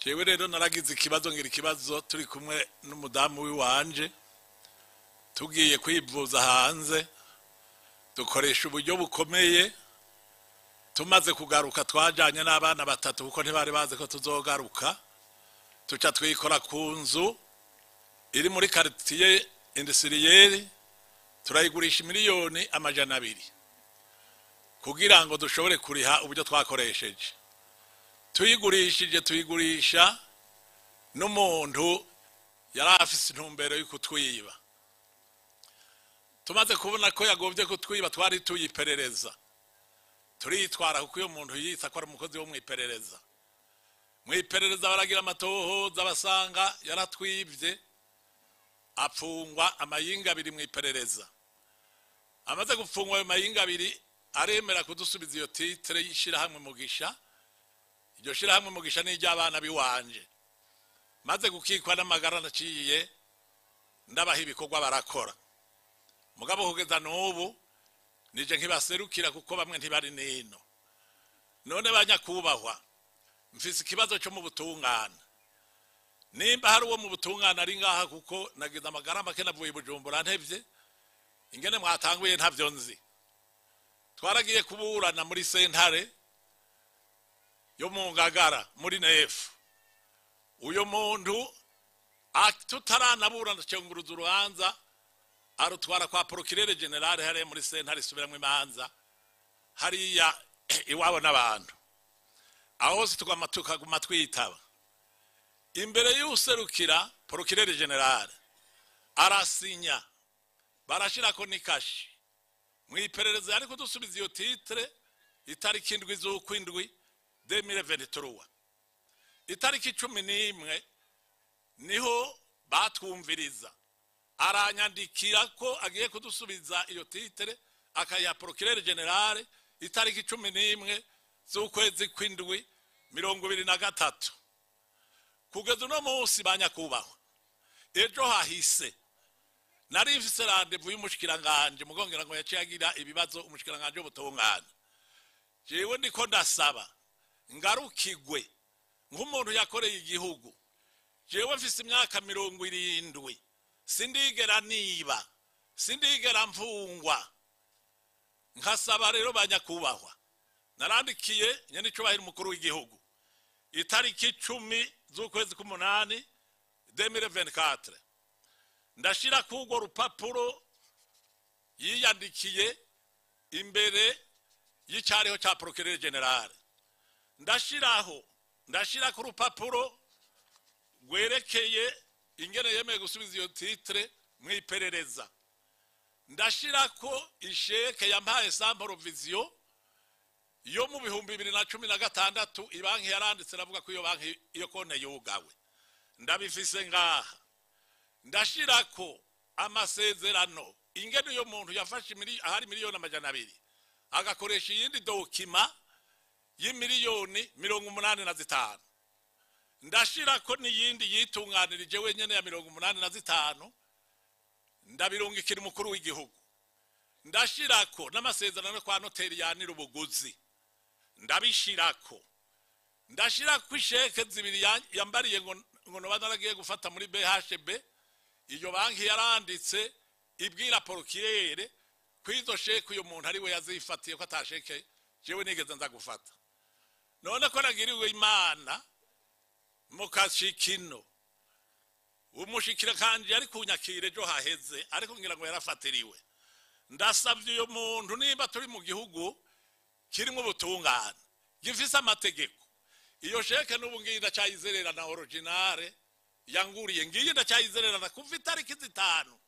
Jewe rero naragize ikibazo, ngira ikibazo turi kumwe n'umudamu w'iwanje, tugiye kwivuza hanze, dukoresha uburyo bukomeye. Tumaze kugaruka twajanye n'abana batatu, kuko ntibari bazi ko tuzogaruka. Tuca twikora ku nzu iri muri quartier industriel, turayigurisha 200 miliyoni kugira ngo dushobore kuriha uburyo twakoresheje. Tuyigurishije, tuyigurisha n'umuntu yari afise intumbero yo kutwiba. Tumaze kubona ko yagombye kutwiba, twari tuyiperereza, turitwara, kuko iyo muntu yitsa ko ari umukozi wo mu iperereza. Mu iperereza baragira amatohoza, basanga yaratwibye, apfungwa amayinga 2 mu iperereza. Amaze gupfungwa ayo mayinga 2, aremera kudusubiza iyo titre y'ishirahamwe Mugisha. Iryo shirahamwe Mugisha ni iry'abana biwanje. Maze gukikwa n'amagara, naciye ndabaha ibikorwa barakora, mugabo kugeza n'ubu nije nkibaserukira, kuko bamwe ntibari nino. None banyakubahwa, mfise ikibazo cyo mu butungane. Nimba hari uwo mu butungane ari ngaha, kuko nagize amagara make, navuye i Bujumbura ntevye, ingene mwatanguye ntavyo nzi. Twaragiye kuburana muri sentare yo mu Ngagara muri neuf. Uyo muntu tutaranaburana, cyunguruza urubanza, arutwara kwa procureur général hariya muri sentare isubiramwo imanza hariya iwabo n'abantu. Aho hose tukaguma twitaba imbere y'userukira procureur général, arasinya, barashirako n'ikashi. Mu iperereza yari kudusubiza iyo titre itariki 7 z'ukwindwi 2023. Itariki 11 niho batwumviriza, aranyandikira ko agiye kudusubiza iyo titre, akayiha procureur général itariki 11 z'ukwezi kw'indwi 2023. Kugeza uno munsi, banyakubahwa, ejo hahise nari mfise rendez-vous y'umushikiranganje, mugongera ngo yaciye agira ibibazo, umushikiranganje w'ubutungane. Jewe ndiko ndasaba ngarukigwe nk'umuntu yakoreye igihugu. Jewe mfise imyaka 70, sindigera niba, sindigera mfungwa. Nkasaba rero banyakubahwa, narandikiye nyene icubahiro umukuru w'igihugu itariki 10 z'ukwezi k'umunani 2024, ndashira k'urwo rupapuro yiyandikiye imbere y'icyariho cya procureur général, ndashiraho, ndashira ku rupapuro rwerekeye ingene yemeye gusubiza iyo titre mu iperereza, ndashira ko isheke yampaye sans provision yo mu 2016. Ibanki yaranditse aravuga ko iyo banki, iyo konte yugawe, ndabifise ngaha. Ndashira ko amasezerano, ingene uyo muntu yafashe ahari 200 miliyoni agakoresha iyindi document y'85 miliyoni. Ndashira ko n'iyindi yitunganirije wenyene ya 85. Ndabirungikira umukuru w'igihugu. Ndashirako n'amasezerano kwa noteri yanira ubuguzi, ndabishirako. Ndashirako isheke zibiri yambariye ngo noba naragiye gufata muri BHB. Iyo banki yaranditse ibwira procureur ko izo chèques uyu muntu ari we yazifatiye, ko atasheke jewe nigeze nza gufata. None ko nagiriwe Imana mukashikino, umushikiranganje yari kunyakira ejo haheze, ariko ngira ngo yarafatiriwe. Ndasabye uyo muntu, niba turi mu gihugu kirimo ubutungane gifise amategeko, iyo chèque n'ubu ngiyi ndacyayizererana, originale yanguriye ngiyi ndacyayizererana kuva itariki 5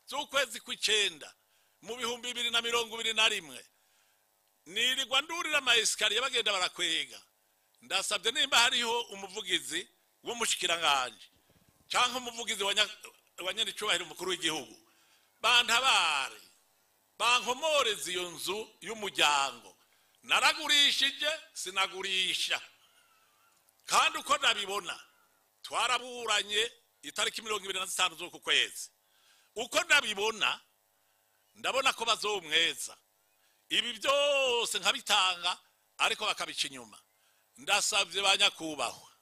z'ukwezi kw'icenda mu 2021. Nirirwa ndurira ama escaliers bagenda barakwega. Ndasabye, nimba hariho umuvugizi w'umushikiranganje cyangwa umuvugizi wa nyenicubahiro umukuru w'igihugu, bantabare, bankomoreze iyo nzu y'umuryango. Naragurishije, sinagurisha. Kandi uko ndabibona, twaraburanye itariki 25 z'uku kwezi. Uko ndabibona, ndabona ko bazomweza ibi byose nkabitanga, ariko bakabica inyuma. Ndasabye ba nyakubahwa.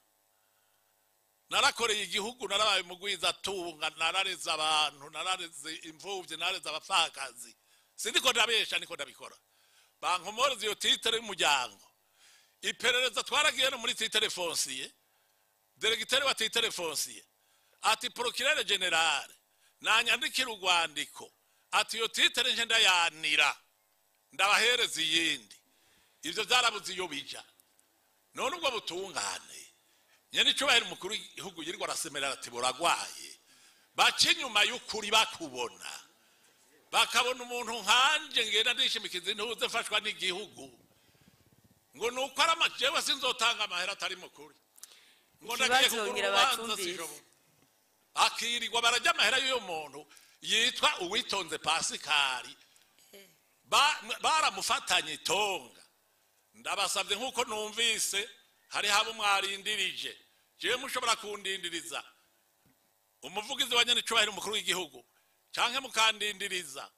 Narakoreye igihugu, narabaye umugwiza atunga, narareze abantu, narareze imfuvyi, narareze abapfakazi. Sindiko ndabesha, niko ndabikora. Bankomoreze iyo titre y'umuryango. Iperereza twaragiye no muri titre foncier, directeur wa titre foncier ati: "Procureur général nanyandikira urwandiko ati iyo titre nje ndayanira, ndabahereza iyindi." Ivyo vyarabuze iyo bija. None ubwo butungane nyene icubahiro umukuru w'igihugu yirirwa arasemerera ati buragwaye, baca inyuma y'ukuri, bakubona, bakabona umuntu nkanje ngenda ndishimikiza intuze mfashwa n'igihugu, ngo nuko ari amajewe, sinzotanga amahera atari mukuri, ngo ndagiye Ikibazo kugura ngira urubanza, bacumbise. Sinshobora. Akirirwa barajya amahera y'uyo muntu yitwa Uwitonze Pasikari. Baramufatanye itonga. Ndabasabye, nk'uko numvise hariho abo mwarindirije, jewe mushobora kundindiriza umuvugizi wa nyenicubahiro umukuru w'igihugu, canke mukandindiriza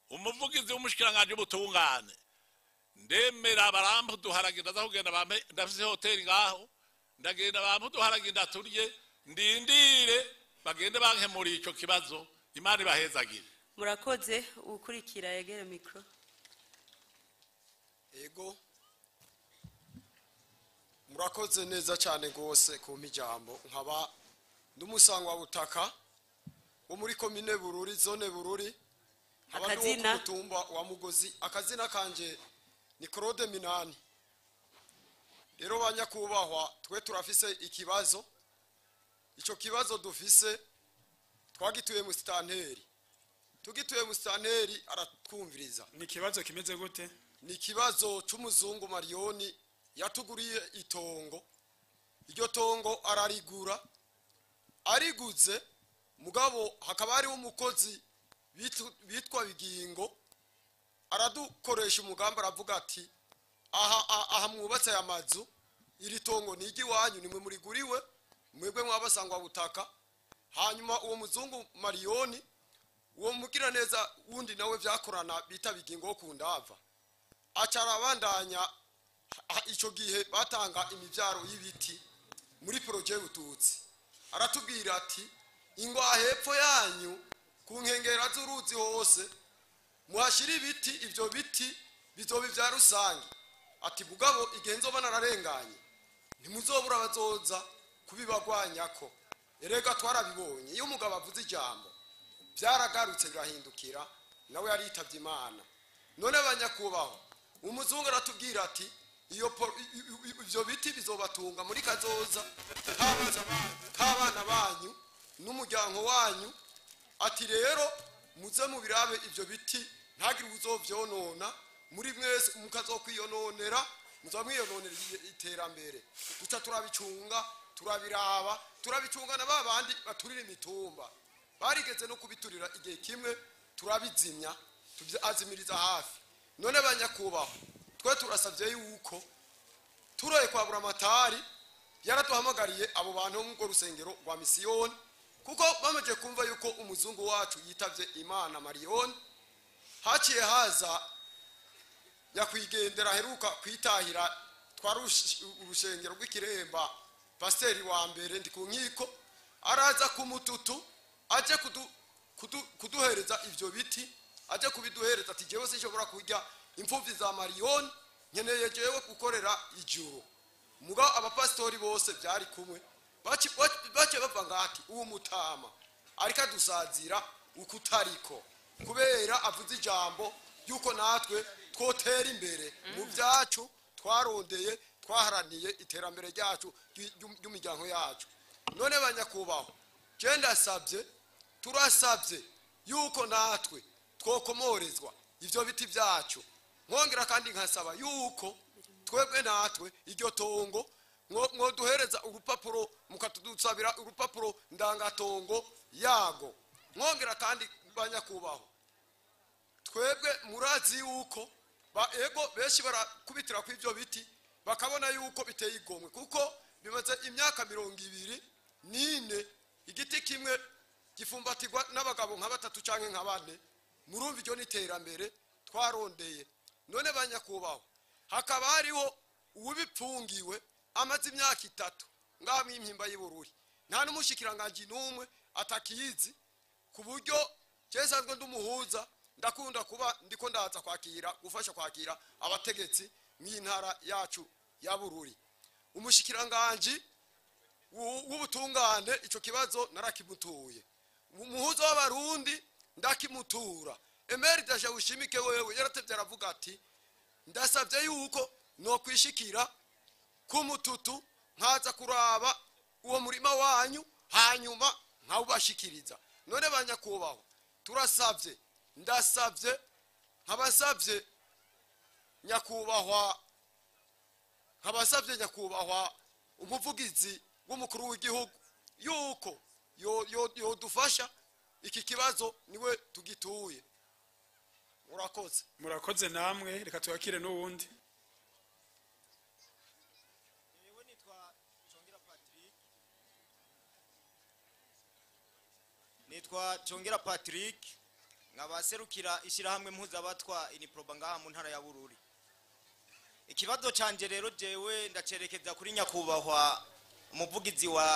umuvugizi w'umushikiranganji w'ubutungane, ndemera barampa uduharage, ndaza kugenda bampe, ndafise hoteli ngaho, ndagenda bampe uduharage ndaturye, ndindire bagende bankemuriye ico kibazo. Imana ibahezagire. Murakoze. Ukurikira yegere micro. Ego, murakoze neza cyane rwose kumpa ijambo. Nkaba ndi butaka wo muri komine Bururi, zone Bururi, nkaba ndi uwo ku Akazina? mutumba wa Mugozi. Akazina kanje ni Claude Minani. Rero banyakubahwa, twe turafise ikibazo. Icyo kibazo dufise twagituye mu sitanteri, tugituye mu sitanteri aratwumviriza. Ni ikibazo kimeze gute? Ni ikibazo c'umuzungu Mariyoni yatuguriye itongo. Iryo tongo ararigura, ariguze mugabo hakaba hariho umukozi bitwa Bigingo, aradukoresha umugambi, aravuga ati: Aha mwubatse aya mazu, iri tongo ni iry'iwanyu, nimwe muriguriwe, mwebwe mwabasangwa butaka." Hanyuma uwo muzungu Mariyoni, uwo mugiraneza wundi nawe vyakorana bita Bigingo wo ku Ndava, aca arabandanya. Ico gihe batanga imivyaro y'ibiti muri projet y'Ubututsi, aratubwira ati: "Ingwa hepfo yanyu ku nkengera z'uruzi hose muhashira ibiti, ivyo biti bizoba ivya rusange." Ati: "Mugabo igihe nzoba nararenganye, ntimuzobura bazoza kubibagwanyako." Erega twarabibonye, iyo umugabo avuze ijambo byaragarutse birahindukira, nawe yaritavye Imana. None abanyakubahwa, umuzungu aratubwira ati: iyo ivyo biti bizobatunga muri kazoza k'abana banyu n'umuryango wanyu." Ati: "Rero muze mubirabe ivyo biti, ntagire uzovyonona muri mwese, mukazokwiyononera, muzoba mwiyononera iterambere." Duca turabicunga, turabiraba, turabicunga na ba bandi baturira imitumba barigeze no kubiturira igihe kimwe, turabizimya, azimiriza hafi. None banyakubahwa, twe turasabye yuko turoye kwa Buramatari yaraduhamagariye abo bantu bo mu rusengero rwa misiyoni, kuko bamaze kumva yuko umuzungu wacu yitavye Imana Mariyoni, haciye haza nyakwigendera aheruka kwitahira, twari urusengero rw'Ikiremba, pasiteri wa mbere ndi ku nkiko, araza ku mututu aje kuduhereza ivyo biti, aje kubiduhereza ati: "Jewe sinshobora kurya imfuvyi za Mariyoni, nkeneye jewe gukorera ijuru." Muga abapasitori bose byari kumwe bace bava ngati uwo mutama ariko adusazira ukutariko, kubera avuze ijambo yuko natwe twotera imbere mu byacu twarondeye, twaharaniye iterambere ryacu, ry'imiryango yacu. None banyakubahwa, je ndasabye, turasabye yuko natwe twokomorezwa ivyo biti byacu. Nkongera kandi nkasaba yuko twebwe natwe iryo tongo mwoduhereza urupapuro, mukatudusabira urupapuro ndangatongo yago. Mwongera kandi banyakubahwa, twebwe murazi yuko ba ego benshi barakubitira ku ivyo biti, bakabona yuko biteye igomwe, kuko bimaze imyaka 24, igiti kimwe gifumbatirwa n'abagabo nka batatu canke nka bane. Murumva iryo ni iterambere twarondeye? None banyakubahwa, hakaba hariho uwubipfungiwe amaze imyaka 3 ngaha mw'impimba y'Ibururi. Nta n'umushikiranganji n'umwe atakizi, ku buryo je nsanzwe ndumuhuza, ndakunda kuba ndiko ndaza kwakira, gufasha kwakira abategetsi mw'intara yacu ya Bururi. Umushikiranganji w'ubutungane ico kibazo narakimutuye, umuhuza w'abarundi ndakimutura. Emerita Ushimike wewe yaratevye aravuga ati ndasavye yuko no kwishikira kumututu nkaza kuraba uwo murima wanyu hanyuma nkawubashikiriza. None banyakubaho turasavye, ndasavye, nkabasavye nyakubahwa, nkabasavye nyakubahwa umuvugizi w'umukuru w'igihugu yuko yodufasha iki kibazo niwe tugituye. Murakoze. Murakoze namwe, reka twakire n'uwundi. Nitwa Chongera Patrick, nkabaserukira ishyirahamwe mpuzabatwa Iniproba ngaha mu ntara ya Bururi. Ikibazo canje rero jewe ndacerekeza kuri nyakubahwa umuvugizi wa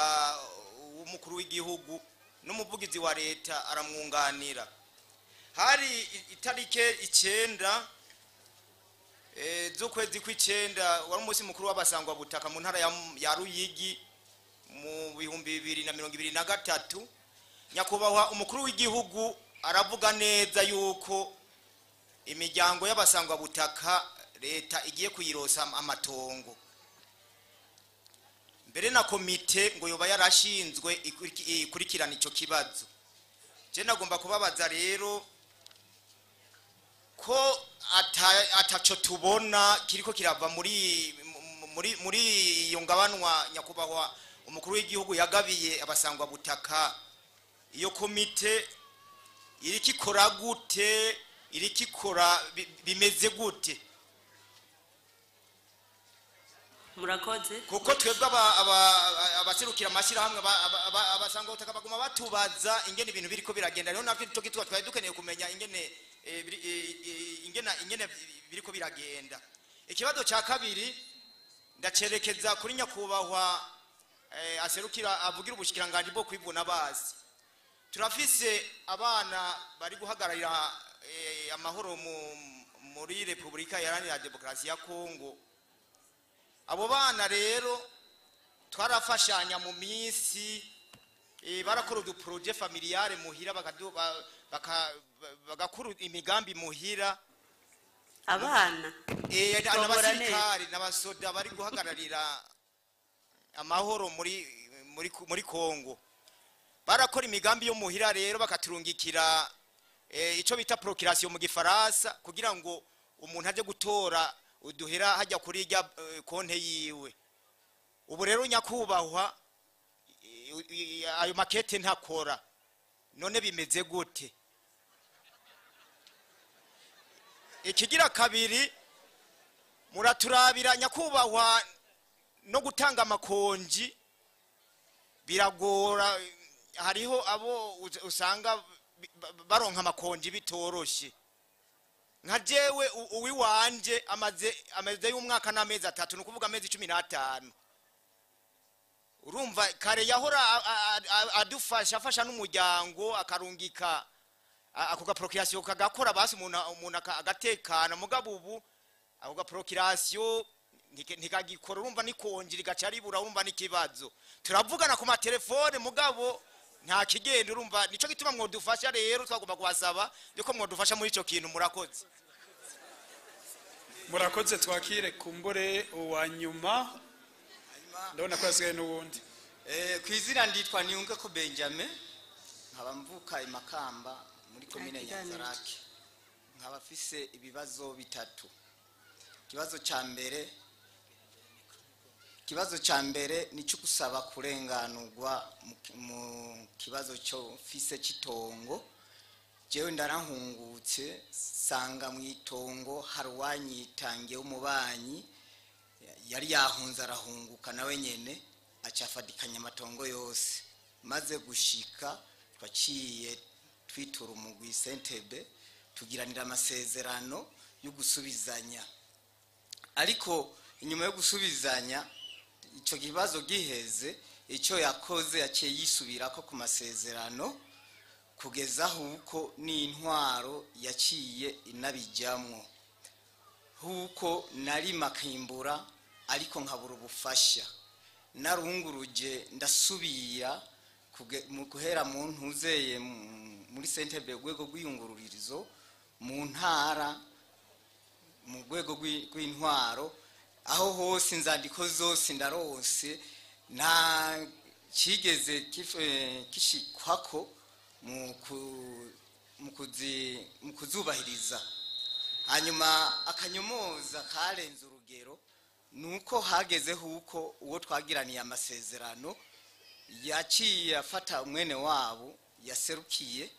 umukuru w'igihugu n'umuvugizi wa leta aramwunganira. Hari itarike 9 z'ukwezi kw'icenda wari umunsi mukuru w'abasangwa butaka mu ntara ya Ruyigi mu 2023. Nyakubahwa umukuru w'igihugu aravuga neza yuko imiryango y'abasangwa butaka leta igiye kuyirosa amatongo. Mbere na komite ngo yoba yarashinzwe ikurikirana ico kibazo. Je nagomba kubabaza rero ko ataco tubona kiriko kirava muri muri muri iyo ngabanwa nyakubahwa umukuru w'igihugu yagabiye abasangwa butaka. Iyo komite irikikora gute, irikikora bimeze gute? Murakoze. Kuko twebwe abaserukira amashyirahamwe abasangwa butaka baguma batubaza ingene ibintu biriko biragenda. Rero natwe nico gituma twari dukeneye kumenya ingene ingene biriko biragenda. Ikibazo ca kabiri ndacerekeza kuri nyakubahwa aserukira avugira ubushikiranganji bwo kwivuna basi. Turafise abana bari guhagararira amahoro muri Republika Iharanira Demokarasi ya Kongo. Abo bana rero twarafashanya mu minsi, barakora udu projet familiale muhira, bagakora imigambi muhira. Abana n'abasirikare n'abasoda bari guhagararira amahoro muri muri muri Kongo. Barakora imigambi yo muhira rero bakaturungikira ico bita procuration mu gifaransa, kugira ngo umuntu aje gutora uduhera hajya kuri rya konte yiwe. Ubu rero nyakubahwa ayo makete ntakora, none bimeze gute? Ikigira kabiri, muraturabira nyakubahwa no gutanga amakonji biragora. Hariho abo usanga baronka amakonji bitoroshe. Nka jewe uwiwanje amaze y'umwaka n'amezi 3, nukuvuga amezi 15. Urumva kare yahora adufasha, afasha n'umuryango, akarungika ako gaprocuration kagakora, basi umuntu agatekana. Mugabo ubu ako gaprocuration ntikagikora, urumva nikonji rigaca ribura, urumva n'ikibazo. Turavugana ku matelefone mugabo nta kigenda, urumva nico gituma mwodufasha. Rero twagomba kubasaba yuko mwodufasha muri ico kintu. Murakoze. Murakoze. Twakire kumbure uwa nyuma, ndabona ko yasigaye n'uwundi. Kwizina nditwa Niyunge ko Benjamin, nkaba mvuka i Makamba muri komine Nyanzarake. Nkaba mfise ibibazo bitatu. Ikibazo ca mbere, ikibazo ca mbere ni cyo gusaba kurenganurwa mu kibazo cyo mfise c'itongo. Jewe ndarahungutse sanga mu itongo hari uwanyitangiye w'umubanyi, yari yahunze arahunguka nawe nyene acafadikanya amatongo yose. Maze gushika twaciye twitura umugwi Sentebe, tugiranira amasezerano yo gusubizanya. Ariko inyuma yo gusubizanya ico kibazo giheze, Icyo yakoze, yaciye yisubirako ku masezerano, kugeza huko n'intwaro yaciye inabijyamwo, huko narima nkimbura ariko nkabura ubufasha. Narunguruje, ndasubira mu guhera mu ntuzeye muri CNTB, rwego rw'iyungururizo mu ntara, mu rwego rw'intwaro, aho hose inzandiko zose ndarose, nta kigeze kishikwako mu kuzubahiriza. Hanyuma akanyomoza karenze urugero nuko hageze huko uwo twagiraniye amasezerano yaciye afata umwene wabo yaserukiye,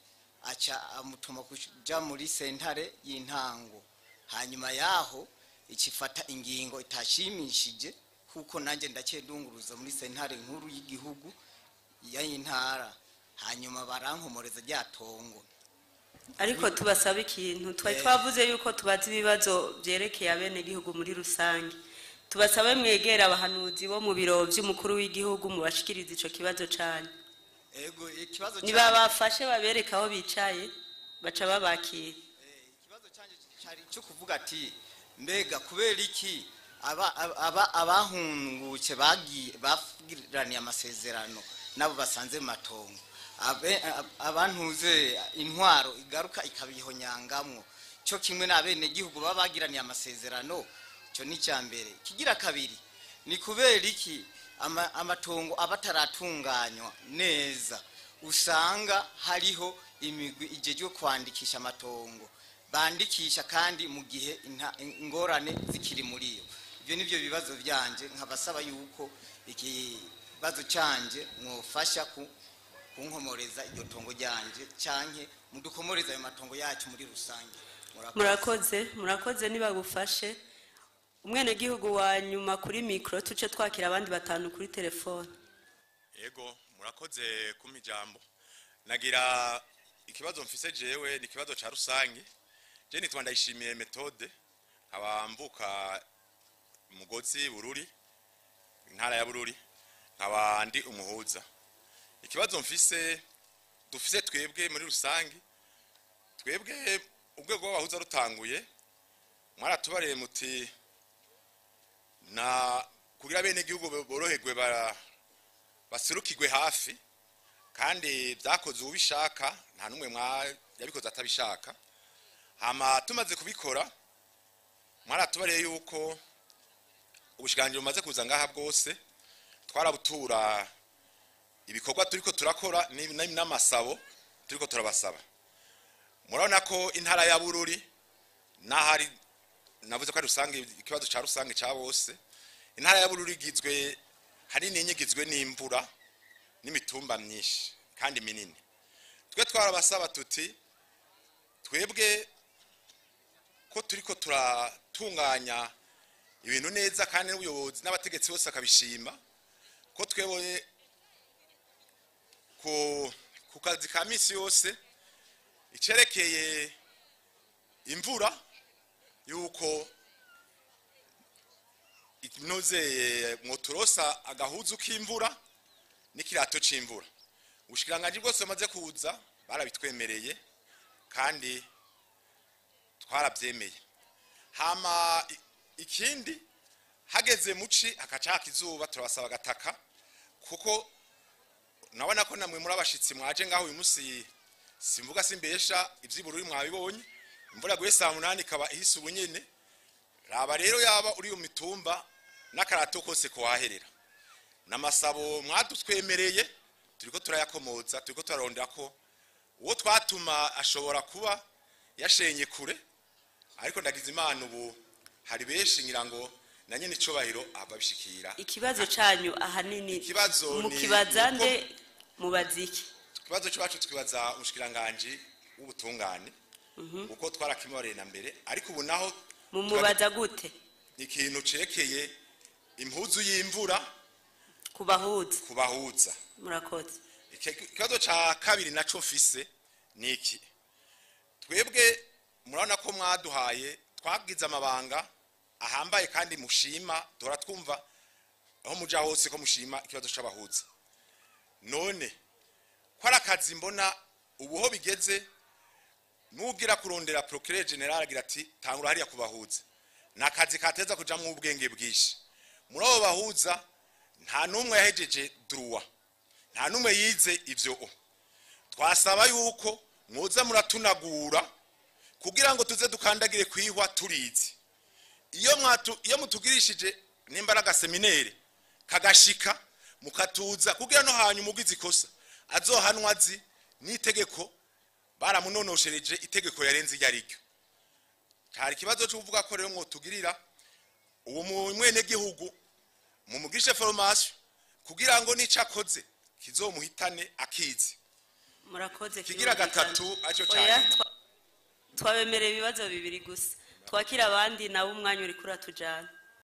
aca amutuma kuja muri sentare y'intango. Hanyuma yaho ikifata ingingo itashimishije, kuko nanjye ndakendunguruza muri sentare nkuru y'igihugu y'intara, hanyuma barankomoreza rya tongo. Ariko tubasaba ikintu twari twavuze yuko tubaza ibibazo byerekeye abenegihugu muri rusange. Tubasabe mwegera abahanuzi bo mu biro by'umukuru w'igihugu, mubashikirize ico kibazo canyu. Ego, ikibazo Nibabafashe, babereka aho bicaye, baca babakira. Ikibazo cyanjye cyari cyo kuvuga ati: mbega kubera iki aba abahungutse bagiye bagiraniye amasezerano nabo basanze mu matongo, abantuze intwaro igaruka ikabihonyangamwo cyo kimwe n'abenegihugu baba bagiraniye amasezerano? Cyo ni icya mbere. Kigira kabiri, ni kubera iki amatongo aba ataratunganywa neza, usanga hariho imigwi ijejwe kwandikisha amatongo, bandikisha kandi mu gihe ingorane zikiri muri yo? Ibyo nibyo bibazo byanje, nkabasaba yuko ikibazo cyanjye mwofasha kunkomoreza iryo tongo ryanje, canke mudukomoreza ayo matongo yacu muri rusange. Murakoze. Murakoze, murakoze. Nibagufashe. Umwenegihugu wa nyuma kuri mikoro, tuce twakira abandi batanu kuri telefone. Ego, murakoze kumpa ijambo. Nagira ikibazo mfise jewe, ni ikibazo ca rusange. Je nitwa Ndayishimiye Methode, nkaba mvuka Mugozi, Bururi, intara ya Bururi, nkaba ndi umuhuza. Ikibazo mfise, dufise twebwe muri rusange, twebwe urwego rw'abahuza rutanguye, mwaratubariye muti na kugira bene igihugu boroherwe, baserukirwe hafi, kandi byakoze ubishaka, nta n'umwe yabikoze atabishaka. Hama tumaze kubikora, mwaratubariye yuko ubushikiranganji bumaze kuza ngaha bwose twarabutura ibikorwa turiko turakora n'amasabo turiko turabasaba. Murabona ko intara ya Bururi, n'ahari navuze ko ari rusange, ikibazo ca rusange ca bose, intara ya Bururi igizwe hari n'inyigizwe n'imvura n'imitumba myinshi kandi minini. Twe twarabasaba tuti: twebwe ko turiko turatunganya ibintu neza, kandi n'ubuyobozi n'abategetsi bose akabishima, ko twebwe ku kazi ka misi yose icerekeye imvura, yuko inozeye mwoturosa agahuzu k'imvura n'ikirato c'imvura. Ubushikiranganji bwose bumaze kuza barabitwemereye kandi twarabyemeye. Hama ikindi, hageze muci hakaca haka izuba, turabasaba agataka, kuko nabona ko namwe muri abashitsi mwaje ngaho uyu musi. Simvuga simbesha, ivy'ibururi mwabibonye, imvura yaguye saa 8 ikaba ihise ubu nyene. Raba rero yaba uri mu mitumba n'akarato kose kuhaherera. N'amasabo mwadutwemereye turiko turayakomoza, turiko turarondera ko uwo twatuma ashobora kuba yashenye kure, ariko ndagize Imana ubu hari benshi, ngira ngo na nyene icubahiro ava bishikira. Ikibazo canyu ahanini Ikibazo ni mukibaza nde? Mubaza iki? Ikibazo cyacu twibaza umushikiranganji w'ubutungane, kuko twarakimubareye na mbere, ariko ubu naho Mumubaza gute? Ni ikintu cerekeye impuzu y'imvura Kubahuza. Kubahuza. Murakoze. Ikibazo ca kabiri naco mfise ni iki: twebwe murabona ko mwaduhaye, twagize amabanga ahambaye kandi mushima, duhora twumva Aho muja hose ko mushima ikibazo c'abahuza. None ko ari akazi mbona ubuho bigeze, nugira kurondera procureur général agira ati tangura hariya kubahuza. Ni akazi kateza kujamwo ubwenge bwinshi. Muri abo bahuza nta n'umwe yahejeje droit, nta n'umwe yize ivyo. Twasaba yuko mwoza muratunagura kugira ngo tuze dukandagire kwihwa turizi. Iyo mwatu iyo mutugirishije nimba ari agaséminaire kagashika mukatuza, kugira no hanyuma ugize ikosa azohanwa azi n'itegeko, baramunonoshereje itegeko yarenze iryo ariryo. Hari ikibazo cyo kuvuga ko rero mwotugirira uwo mwene gihugu, mumugishe formation kugira ngo n'ico akoze kizomuhitane akizi. Murakoze. Kigira Kirumvikana. gatatu aco Oya, cyane. Twabemereye ibibazo bibiri gusa. Twakira abandi nabo, umwanya uri kuratujana.